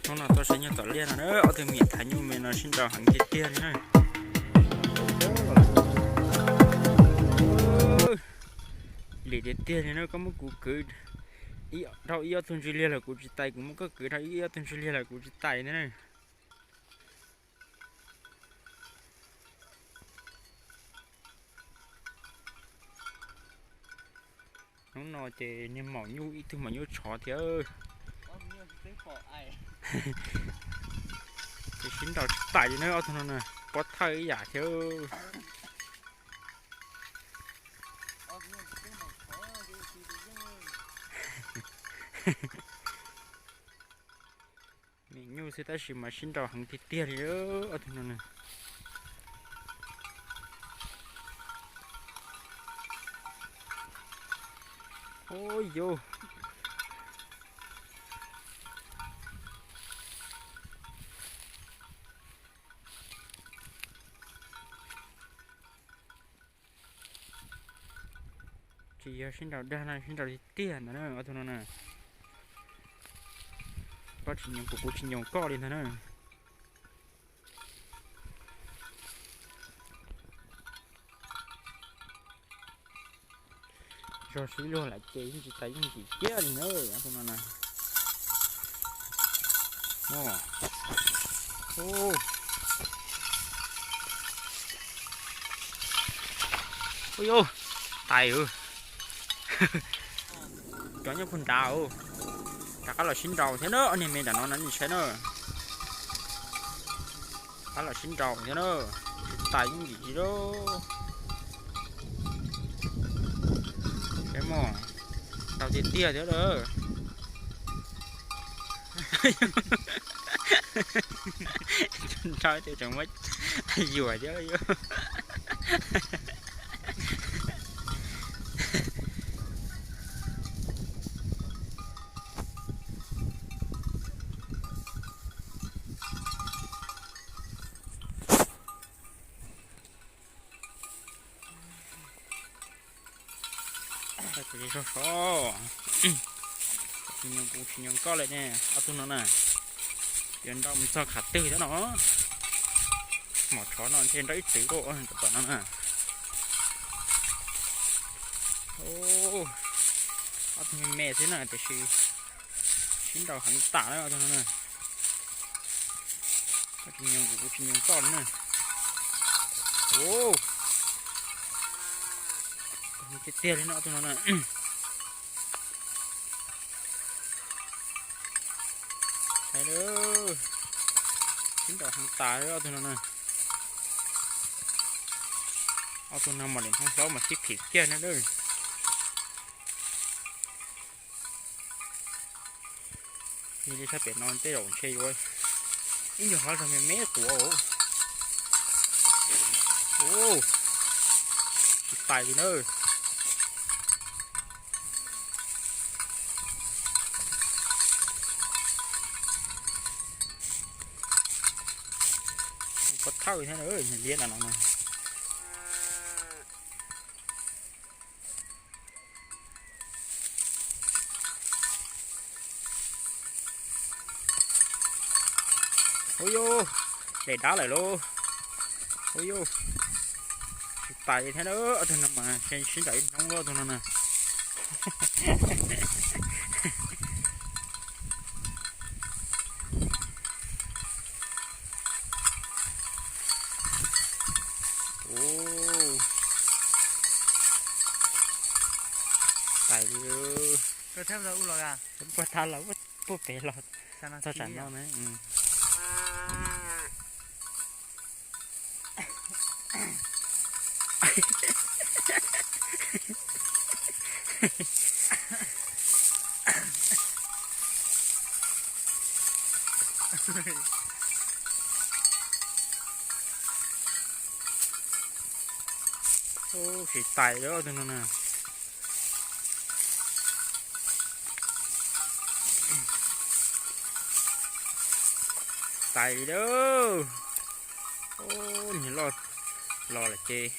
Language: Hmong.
Hnub no tuaj saib nyuj tom liaj no na, ob tug me nyuam thaiv nyuj me no sib nraus heev tiag tiag li na. Lim tiag tiag li na, koj muab kuv kwv dhau ib ob tug ntsig liag los kuv tsis tais, kuv muab koj kwv dhau ib ob tug ntsig liag los kuv tsis tais ntag na. Hnub no ces niag maum nyuj ib tug maum nyuj tshov thiab. Ces sib nraus tsis tais li na ob tug no na, pob thawj ib yam thiab. Me nyuj xwb tab sis mas sib nraus heev tiag tiag li ob tug no na. Ua yus, tsis yog sib nraus dag no, sib nraus tiag tiag ntag na ob tug no na. Koj tsis nyoos kuv, kuv tsis nyoos koj li ntag na. Zog sib luag lawm ces yeej tsis tas yeej tsis ciaj li na ob tug no na. Ua yus, tais, cov nyob puag nrad, rov qab los sib nraus thiab na, ob niag me nram no na nej saib na. Rov qab los sib nraus thiab na, tsis tas yeej yim tsis lawm. Saib mas, nraus tiag tiag thiab lawm. Nraus tias tseem muab yuam thiab. Tsis nyoos kuv tsis nyoos koj lawm ne, ob tug no na. Yuav nrau mus txog qhov twg thiab no. Mom tshov no ntshe nrau ib txwm rau tom no na. Ob tug me me xwb na tiam sis sib nraus heev tas na ob tug no na. Koj tsis nyoos kuv, kuv tsis nyoos koj li na. Tiag tiag li no ob tug no na. Sib nraus heev tas ob tug no na. Ob tug no mas lim hoob hlob mas sib phim kiag na. Yog li sab pem no tej zaum ntshe yuav ib nyuag hlob zog me me quav. Tsis tais li na. Pob thawj thiab na, liab no no. Ua yus, daim dab lawm lauj. Ua yus, tsis tais li thiab na, ob tug no mas sib nraus ib hnub lauj ob tug no na. Tais li. Puag ta los puag pem los txog tsam no na. Tsis tais li ob tug no na. Tais li lauj. Niag loj los lawm ces